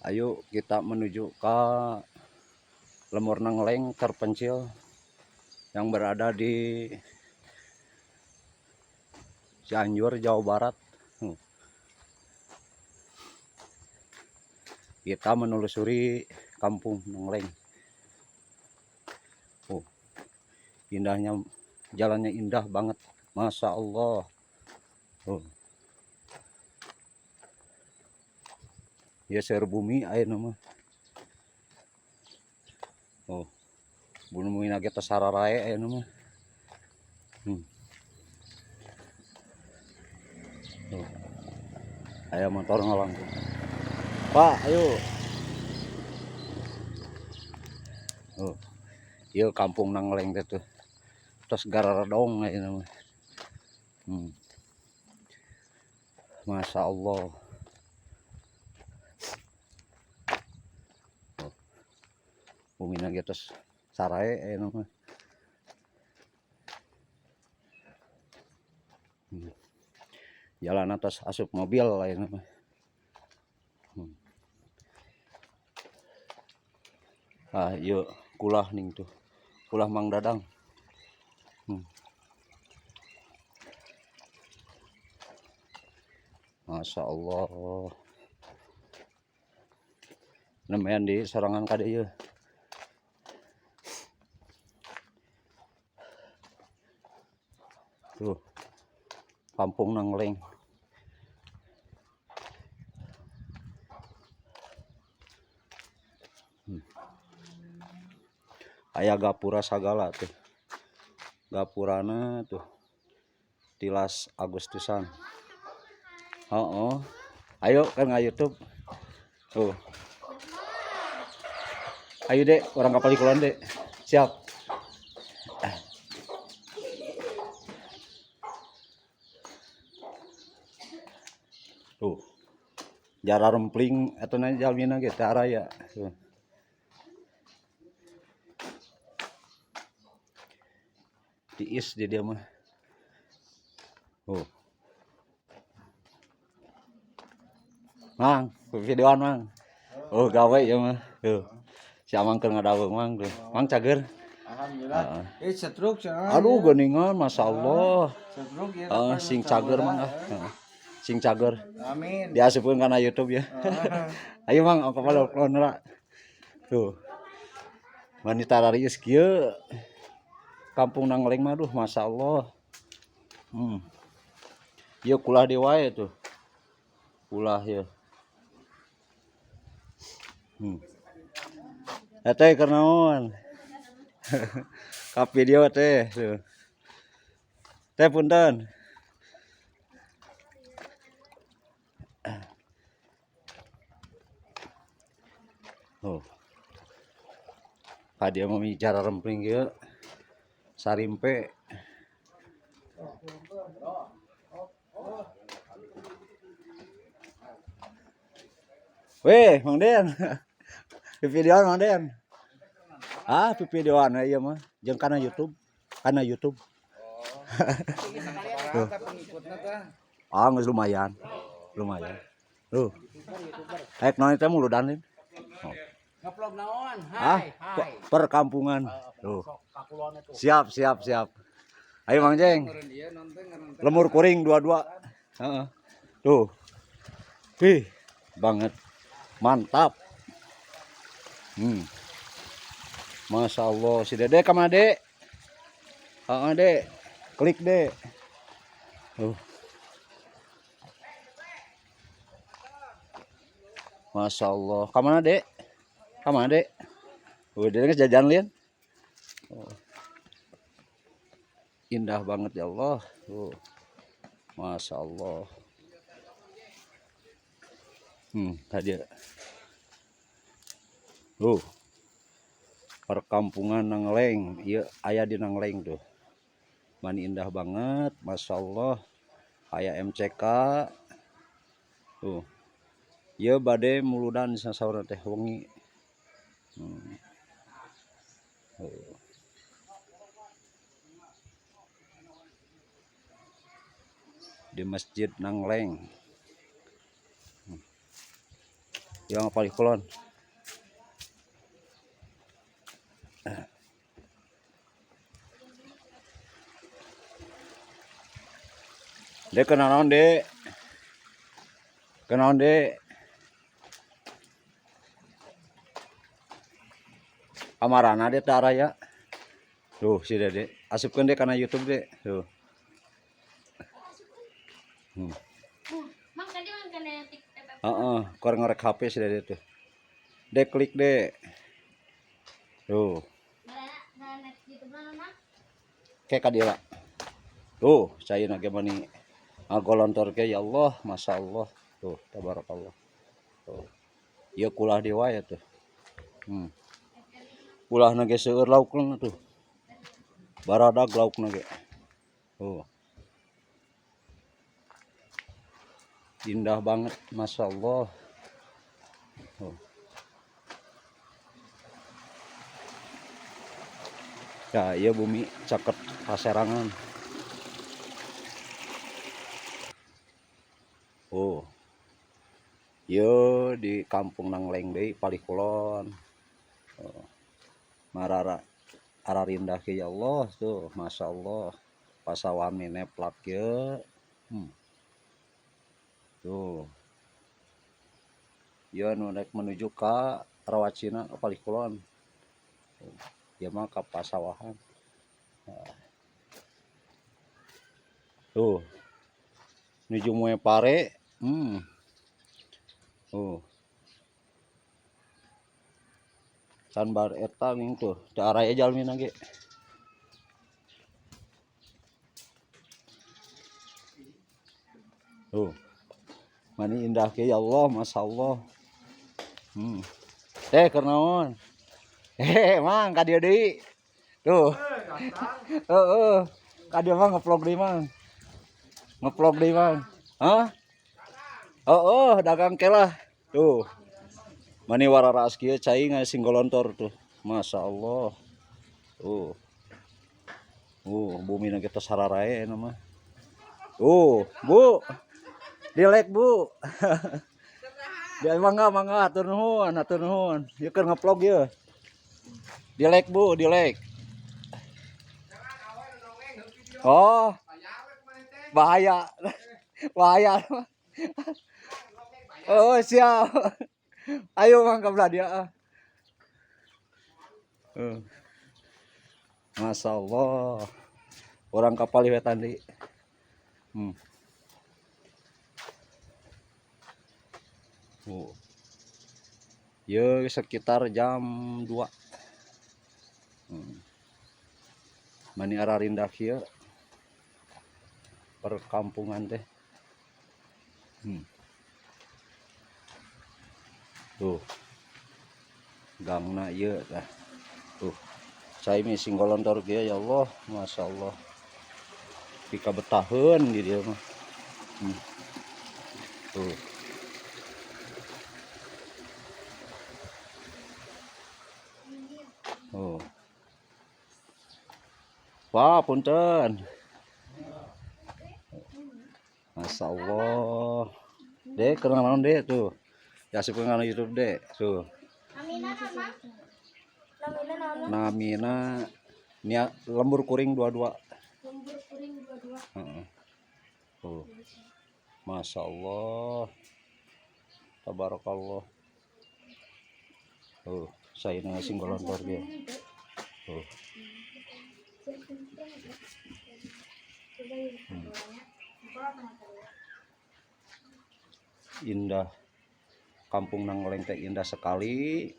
Ayo kita menuju ke Lemur Nengleng terpencil yang berada di Cianjur, Jawa Barat. Kita menelusuri kampung Nengleng. Oh, indahnya, jalannya indah banget. Masya Allah. Oh. Ya seur bumi ayeuna mah. Oh. Bumi ge tos sararae ayeuna mah. Tuh. Aya motor ngalangkung. Pak, ayo. Oh. Ieu kampung Nangleng teh tuh. Tos gararedong ayeuna mah. Masya Allah. Oh. Bumina ge tos sarae ayeuna mah. Jalan atas asup mobil ayeuna mah. Ah, ieu kulah ning tuh. Kulah Mang Dadang. Masya Allah. Lumayan di sorangan kade ieu. Tuh. Kampung Nangleng. Aya gapura sagala tuh. Gapurana tuh. Tilas Agustusan. Oh. Ayo kan nggak YouTube. Tuh. Ayo Dek, orang kapal kulon Dek. Siap. Tuh. Jara rempling atau na jalmina ge teh araya. Tuh. Tiis di dia mah. Oh. Mang, videoan Mang. Oh, gawe ya mah. Tuh. Si Amang keur ngadaweng Mang tuh. Mang cager. Alhamdulillah. Eh setruk cenah. Aduh geuningan masyaallah. Setruk ya. Heeh, sing cager Mang ah. Heeh. Sing cager. Amin. Diasupkeun kana YouTube ya. Ayo Mang, kapal kulon heula. Tuh. Wanita rariis kieu. Kampung Nangleng mah duh masyaallah. Ieu kulah deui wae tuh. Kulah ieu. Teh keur naon? Ka video teh tuh. Teh punten. Oh. Ka dieu mah micara rempling kieu. Sarimpe. Weh, Mang Den. Videoan Mang Den. Ah, videoan we ieu mah. Jeung kana YouTube. Kana YouTube. Oh. Ah, geus lumayan. Lumayan. Tuh. Rek naon teh muludan lain. Oh. Ngevlog naon? Ah, Hai, hai. perkampungan. Tuh. Siap, siap, siap. Ayo Mang Jeng. Lemur kuring dua-dua. Heeh. Tuh. Wih, banget. Mantap. Masya Allah, si Dede kemana Dek? Heeh, Dek. Klik Dek. Tuh. Masya Allah. Kemana Dek? Kemana Dek? Oh, Dek geus jajan lian. Oh. Indah banget ya Allah. Tuh. Masya Allah. Tadi. Tuh. Perkampungan Nangleng. Ieu aya di Nangleng tuh. Mani indah banget, Masya Allah. Aya MCK. Tuh. Ieu bade muludan sasaurna teh wengi. Tuh. Di Masjid Nangleng. Yang palih kulon. Dek kenaon dek? Kenaon dek? Kamarana dek teh araya. Tuh si Dede, asupkeun dek kana YouTube dek. Tuh. Mang tadi mang kana TikTok. Heeh, keur ngorek HP si Dede tuh. Dek klik dek. Tuh, Mana YouTube mana mang? kayak kadira. Tuh, saya ge mani ngagolontor ke ya Allah, Masya Allah. Tuh, tabarakallah. Tuh. Ieu kulah dewa ya tuh. Kulahna ge seueur laukna tuh. Baradag laukna ge. Tuh. Indah banget, Masya Allah. Tuh. Ya, iya bumi caket paserangan. Oh. Yo di kampung Nangleng deui palih kulon. Oh. Marara ararindah ke ya Allah tuh, Masya Allah. Pasawami neplak ye. Tuh. Ieu nu rek menuju ka Rawacina palih kulon. Tuh. Ieu mah ka pasawahan. Nah. Tuh. Nuju moe pare. Tuh. Can bar eta ning tuh, teu araya jalmina ge. Tuh. Mani indah ke ya Allah, Masya Allah. Teh keur naon? Mang ka dieu deui. Tuh. Heeh. Ka dieu mah ngevlog deui mang. Ngevlog deui mang. Hah? Heeh, dagang kelah. Tuh. Mani wararaas kieu cai ngasing golontor tuh. Masya Allah. Tuh. Bumi na kita sararae mah. Tuh, Bu. Dilek, Bu. Dia mangga mangga atur nuhun, atur nuhun. Ieu keur ngevlog ieu. Dilek, Bu, dilek. Oh. Bahaya. Bahaya. Oh, siap. Ayo mang ke belah dia. Masya Allah. Orang kapal wetan deui. Oh. Ye sekitar jam 2. Mani ararindah kieu perkampungan teh. Tuh. Gangna ieu tah. Tuh. Cai mi sing golontor kieu ya Allah, Masya Allah. Pika betaheun di dieu mah. Tuh. Oh. Wah, punten. Masya Allah. Dek, keur naon dek tuh. Ya asup kana YouTube dek. Tuh. Namina nama? Namina naon? Namina nia lembur kuring dua-dua. Lembur kuring dua-dua. Heeh. Tuh. Masya Allah. Tabarakallah. Tuh, saya ngasih golontor dia. Tuh. Indah. Kampung Nangleng teh indah sekali.